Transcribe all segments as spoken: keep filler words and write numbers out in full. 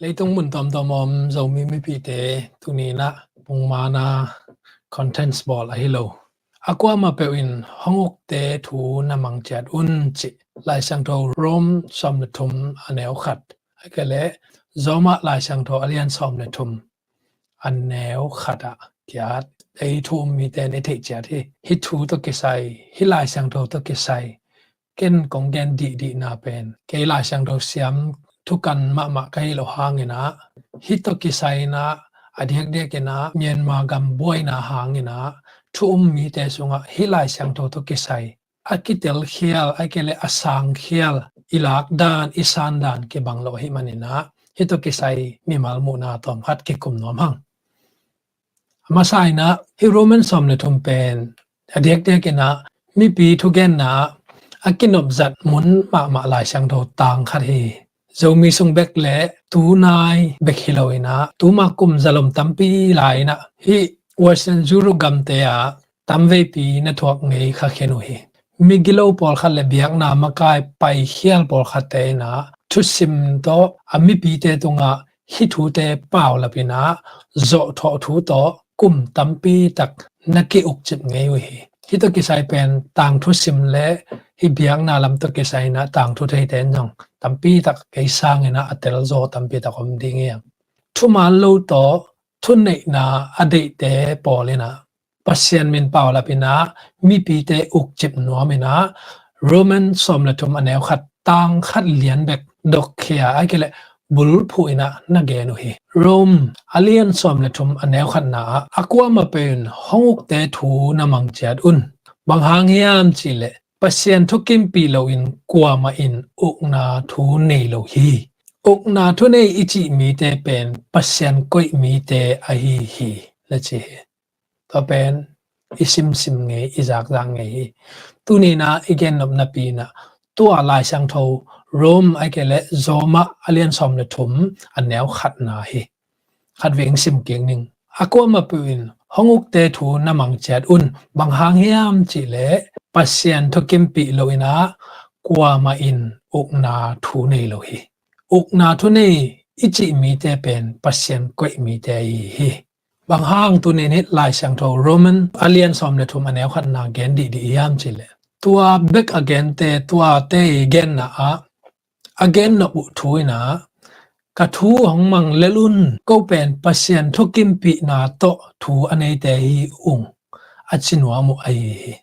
Leitung mun tuamtuam om Zomi mipite, tuni-in ah pungmana contents bawl ahi lo, a kuamah peuh in hong ukte thu na mang ciat un cih Lai Siangtho Rom sawm le thum a neu khat, a kei leh Zawmah Lai Siangtho a lian sawm le thum a neu khat ah kiat ei thu um mite na theih ciat hi. Hih thu tawh kisai, hih Lai Siangtho tawh kisai ken kong gen dihdihna pen, kei Lai Siangtho siam thukan mahmah ka hih loh hangin ah, hih tawh kisai in ah, a diakdiakin ah Myanmar gam buaina hangin ah thu um mite sungah hih Lai Siangtho tawh kisai a kitelkhial, a kei leh a sangkhial, i lakdan, i sandan kibang lo ahih manin ah, hih tawh kisai mimal muhna tawmkhat kikum nuam hang. A masa in ah, hih Roman sawm le thum pen a diakdiakin ah mipi thugenna a kinopzat mun mahmah Lai Siangtho tang khat hi. Zomi sung bek leh tunai bek hi lo in ah, tuma kum zalom tampi lai in ah, hih Western Europe gamte ah tamveipi na thuak ngei kha khin uh hi. Migilo pawlkhat le biakna makai paikhial pawlkhatte in ah thusim tawh a mipite tungah hih thute paulap in ah zawhthawh thu tawh kum tampi tak na ki-ukcip ngei uh hi. Hih tawh kisai pen tangthu sim le hih biakna lam tawh kisai in ah tangthu theite in zong tampi tak kei sangin ah a telzaw tampi tak om ding hi. Thuman lo tawh thuneihna a deihte pawl in ah Pasian min paulap in ah mipite ukcip nuam in ah, Roman sawm le thum a neu khat tang khat lian bek dokkhia, a kei leh bulphuh in ah na gen uh hi. Rom a lian sawm le thum a neu khatna ah, a kuamah peuh in hong ukte thu na mang ciat un. Bang hang hiam cih leh Pasian thukimpih loin kuamah in ukna thu nei lo hi. Ukna thu nei i cih mite pen Pasian koih mite ahi hi, na ci hi. Tua pen i simsim ngei, i zakzak ngei hi. Tuni-in ah i gennopna pi-in ah, tua Lai Siangtho Rom a kei leh Zawmah a lian sawm le thum a neu khatna hi. Khatvei sim kik ning. A kuamah peuh in hong ukte thu na mang ciat un. Bang hang hiam cih leh Pasian thukimpih loin ah kuamah in ukna thu nei lo hi. Ukna thu nei i cih mite pen Pasian koih mite ahi hi. Bang hang tuni-in hih Lai Siangtho Roman a lian sawm le thum a neu khatna gen dihdih hiam cih leh, tua bek a gente, tuate i genna ah a gennop uh thu in ah, ka thu hong mang lel un, ko pen Pasian thukimpihna tawh thu a neite hi ung, a ci nuam uh ahi hi.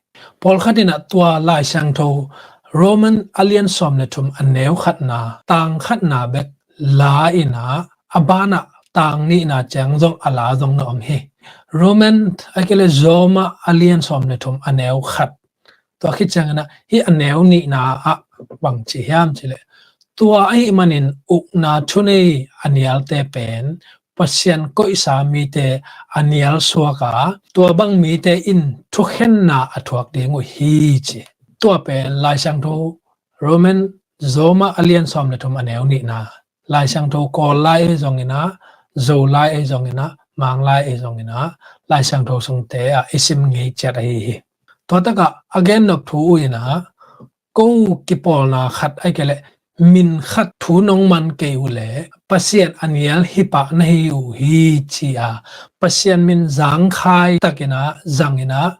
Pawlkhat in ah tua Lai Siangtho Roman a lian sawm le thum a neu khatna, tang khatna bek la in ah, a banah tang nihna ciang zong a la zong na om hi. Roman a kei leh Zawmah a lian sawm le thum a neu khat, tua khit ciangin ah hih a neu nihna ah bang ci hiam cih leh, tua ahih manin ukna thu nei a nialte pen Pasian koihsa mite a nial suak a, tua bang mite in thukhenna a thuak ding uh hi, ci. Tua pen Lai Siangtho Roman Zawmah a lian sawm le thum a neu nihna. Lai Siangtho Kawl lai ahi zongin ah, Zo lai ahi zongin ah, Mang lai ahi zongin ah, Lai Siangtho sungte ah i sim ngei ciat ahi hi. Tua takah a gennop thu uh in ah, ko kipawlna khat a kei leh min khat thu nong man kei uh leh Pasian a nial hi pah na hi uh hi, ci-a Pasian min zangkhai takin ah zangin ah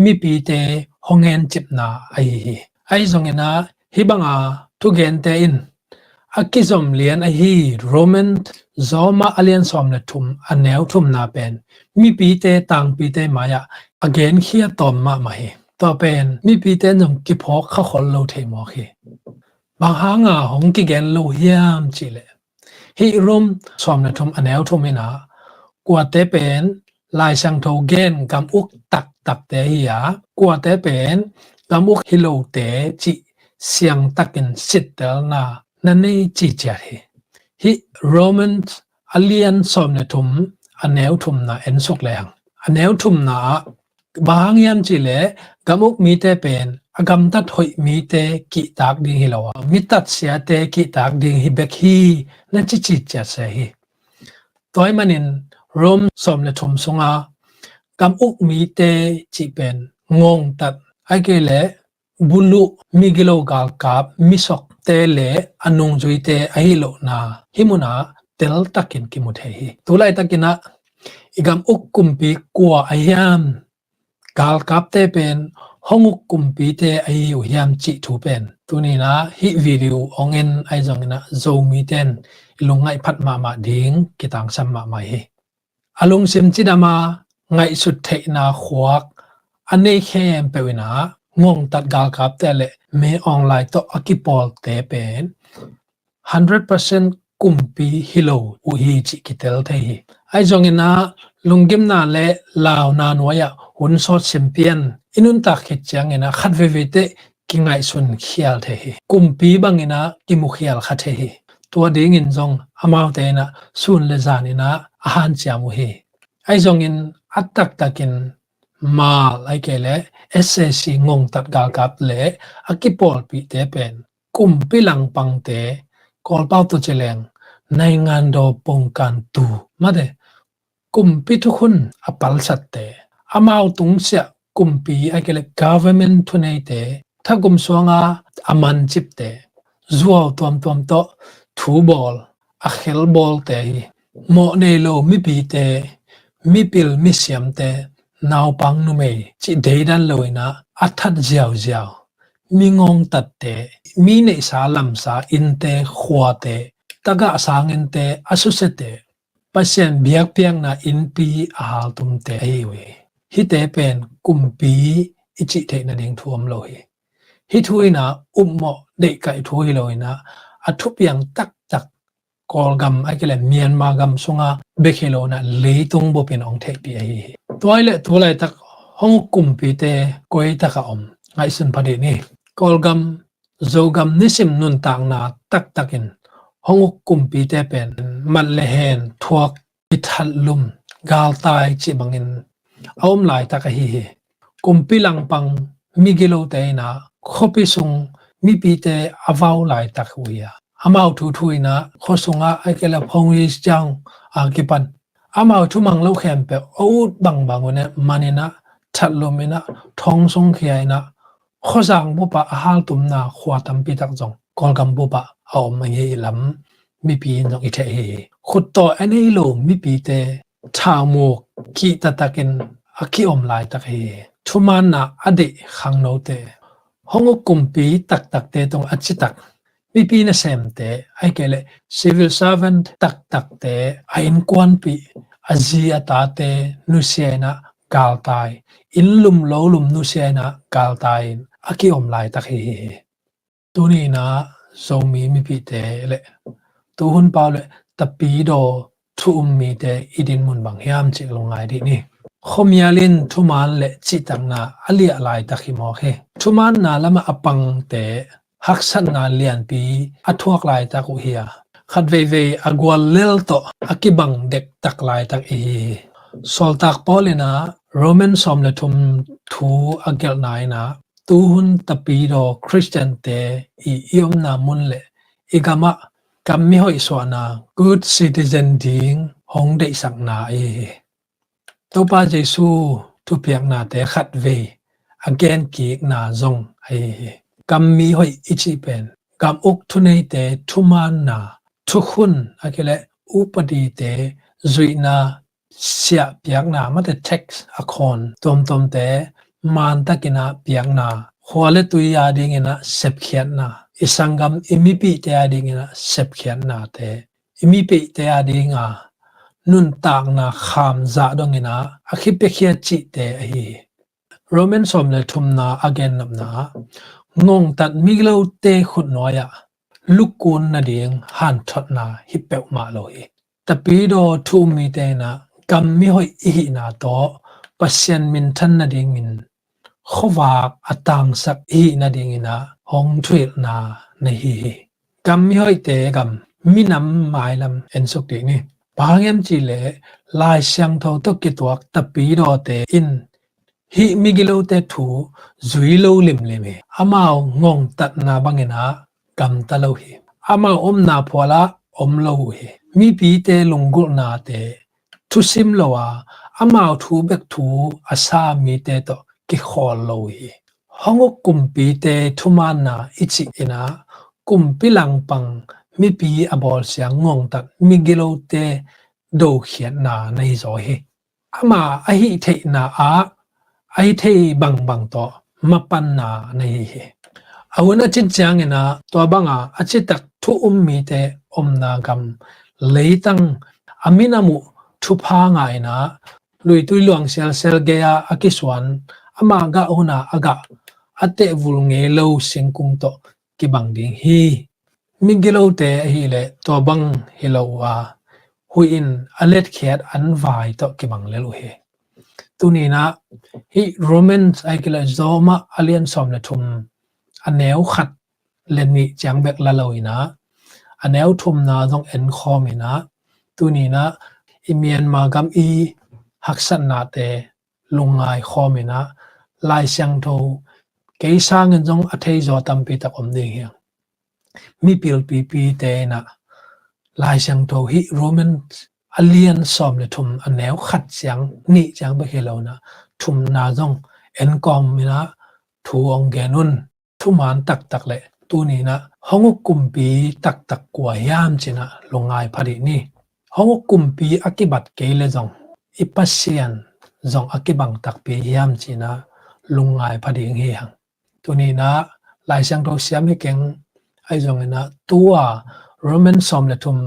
mipite hong hencipna ahi hi. Ahi zongin ah hih banga thugente in a kizom lian ahi Roman Zawmah a lian sawm le thum a neu thumna pen mipite tangpite mai-ah a genkhia tawm mahmah hi. Tua pen mipite in zong kiphawk kha khol lo thei mawk hi. Bang hanga hong kigen lo hiam cih leh, hih Rom sawm le thum a neu thum in ah kuate pen Lai Siangtho gen gam uk taktakte hi a, kuate pen gam uk hi lote cih siangtakin sittelna na nei ciciat hi. Hih Roman a lian sawm le thum a neu thumna en suk lehang, a neu thumna ah bang hang hiam cih leh gam uk mite pen a gamtat hoih mite kihtak ding hi lo a, mi tatsiate kihtak ding hi bek hi, na ci ciciat se hi. Tua ahih manin Rom sawm le thum sunga gam uk mite cih pen ngongtat a kei leh buluh, migilo galkap, misokte le a nungzuite ahi lohna, hih munah teltakin kimu thei hi. Tulaitakinah i gam uk kumpi kua a hiam, galkapte pen hong uk kumpite ahi uh hiam cih thu pen tuninah hih video ong en ahi zonginah Zomite in i lungngaih phat mahmah ding kitangsam mahmah hi. A lungsim cidama ngaihsut theihna khuak a nei khempeuh inah ngongtat galkapte le Min Aung Hlaing tawh a kipawlte pen hundred percent kumpi hi lo uh hi cih kitel thei hi. Ahi zonginah lunggimna le launa nuai-ah hun sawt simpian i nuntak khit cianginah khat veivei teh kingaihsun khial thei hi. Kumpi banginah kimukhial kha thei hi. Tua dingin zong amaute inah sun le zaninah a hanciam uh hi. Ahi zongin a taktakin mal ahi kei le S A C ngongtat galkap le a kipawlpihte pen kumpi langpangte, Kawlpau tawh ci leng naingan daw pongkan tu mate, kumpi thukhun a palsatte, amau tungsiah kumpi ahi kei le government thuneite, thakum suanga a mancipte, zuau tuamtuam tawh thu bawl a khelbawlte hi. Mawh nei lo mipite, mipil misiamte, naupang numei cih deidan loinah a that ziauziau, mi ngongtatte, mi neihsa lamsa innte, khuate, tagah sanginte, a susiate, Pasian biakpiakna innpi a haltumte ahi uh hi. Hihte pen kumpi i cih theih nading thu om lo hi. Hih thu inah upmawh deihkaih thu hi loinah a thupiang taktak Kawlgam ahi kei le Myanmar gam sunga bek hi loinah leitung bupin ong theihpih ahi hi. Tua hi le tulaitak hong uk kumpite koitakah om ngaihsun pha dih ni. Kawlgam Zogam nisim nuntakna taktakin hong uk kumpite pen mat le hen thuak, i thatlum, galtai cih bangin a om laitak ahi hi. Kumpi langpang migilote inah khuapi sung mipite a vau laitak uh hi a, amau thuthu inah khua sungah ahi kei le phongis ciang a kipan amau thumang lo khempeuh a ut bangbang uh neh maninah thatlum inah thong sung khia inah khuazang bupah a haltumna khua tampitak zong Kawlgam bupah a om ahi lam mipi in zong i theih hi. Khuttawi a nei lo mipite thaumuk kihtatakin a kiom laitak hi. Thumaanna a deih khangnote, hong uk kumpi taktakte tung a citak mipi nasemte ahi kei le civil servant taktakte a innkuanpih a zi a tate nusia inah galtai, inn lum lo lum nusia inah galtai in a kiom laitak hi hi hi. Tuni inah Zomi mipite le tuhun pau le tapidaw thu um mite i dinmun bang hiam cih lungngai dih ni. Khuamial in thumaan le cihtakna a liah laitak hi mawk hi. Thumaanna lamah a pangte haksatna lianpi a thuak laitak uh hi a, khat veivei a gual lel tawh a kibang dektak laitak i hi hi. Sawltak Paul inah Roman sawm le thum thu a gelhna inah tuhun tapidaw Khristiante i i omna mun le i gamah gam mihoih suahna, good citizen ding hong deihsakna ahi hi. Topa Jesu thupiaknate khat vei a genkikna zong ahi hi. Gam mihoih i cih pen gam uk thuneite thumaanna, thukhun ahi kei le upadite zuihna, siahpiakna mate tax a khawn tuamtuamte maantakinah piakna, khua le tui a dinginah sepkhiatna, i sanggam i mipihte a dinginah sepkhiatnate, i mipihte a dinga nuntakna kham zah donginah a khipiakhia cihte ahi hi. Roman sawm le thumna a gennopna ah ngongtat migilote khutnuai-ah lukun nading hanthotna hi peuhmah lo hi. Tapidaw thu um mite inah gam mihoih i hihna tawh Pasian minthan nadingin khuavak a tangsak i hih nadinginah hong thuhilhna na hi hi. Gam mihoihte gam minam mailam ensuk dih ni. Bang hang hiam cihleh Lai Siangtho tawh kituak tapidawte in hih migilote thu zui lo limlim hi. Amau ngongtatna banginah gamta lo hi. Amau omna phualah om lo uh hi. Mipite lunggulhnate thusim lo a, amau thu bek thu a sa mite tawh kikhawl lo uh hi. Hong uk kumpite thumaanna i cih inah kumpi langpang mipi a bawlsiang ngongtat migilote dokhiatna na hi zaw hi. Ama a hih theihna ah a hih theih bangbang tawh mapanna na hi hi. A hun a cin ciangin ah tua banga a citak thu um mite omna gam leitang a minam uh thupha ngah in ah luitui luang sialsial gei-a a kisuan ama gah hun a a gah a tehvul ngei lo singkung tawh kibang ding hi. Migilote ahileh tua bang hi lo uh a huih in a letkhiat an vai tawh kibang lel uh hi. Tuni in ah hih Romans ahih kei leh Roma a lian sawm le thum a neu khat le nih ciang bek la lo in ah a neu thumna zong en khawm in ah tuni in ah i Myanmar gam i haksatnate lungngai khawm in ah Lai Siangtho kei sangin zong a thei zaw tampi tak om ding hi. Mipil pipite in ah Lai Siangtho hih Romans a lian sawm le thum a neu khat ciang nih ciang bek hi lo in ah thumna zong en kawm in ah thu ong gen un. Thuman taktak le tuni in ah hong uk kumpi taktak kua hiam ci in ah lungngai pha dih ni. Hong uk kumpi a kibat kei le zong i Pasian zong a kibang takpi hiam ci in ah lungngai pha ding hi hang. Tuni in ah Lai Siangtho siam hi keng ahi zongin ah tua Roman sawm le thum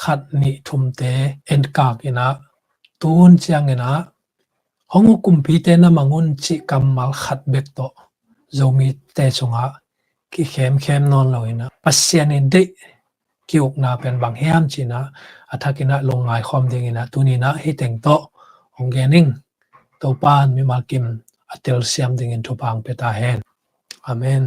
khat nih thumte en kak in ah tun ciangin ah hong uk kumpite na mang un cih kammal khat bek tawh Zomite sungah kikhemkhem nawn lo in ah Pasian in deih ki-ukna pen bang hiam ci in ah a thak in ah lungngai khawm ding in ah tuni in ah hih teng tawh hong gen ing. Topa in mimal kim a telsiam dingin thupha hong pia ta hen. Amen.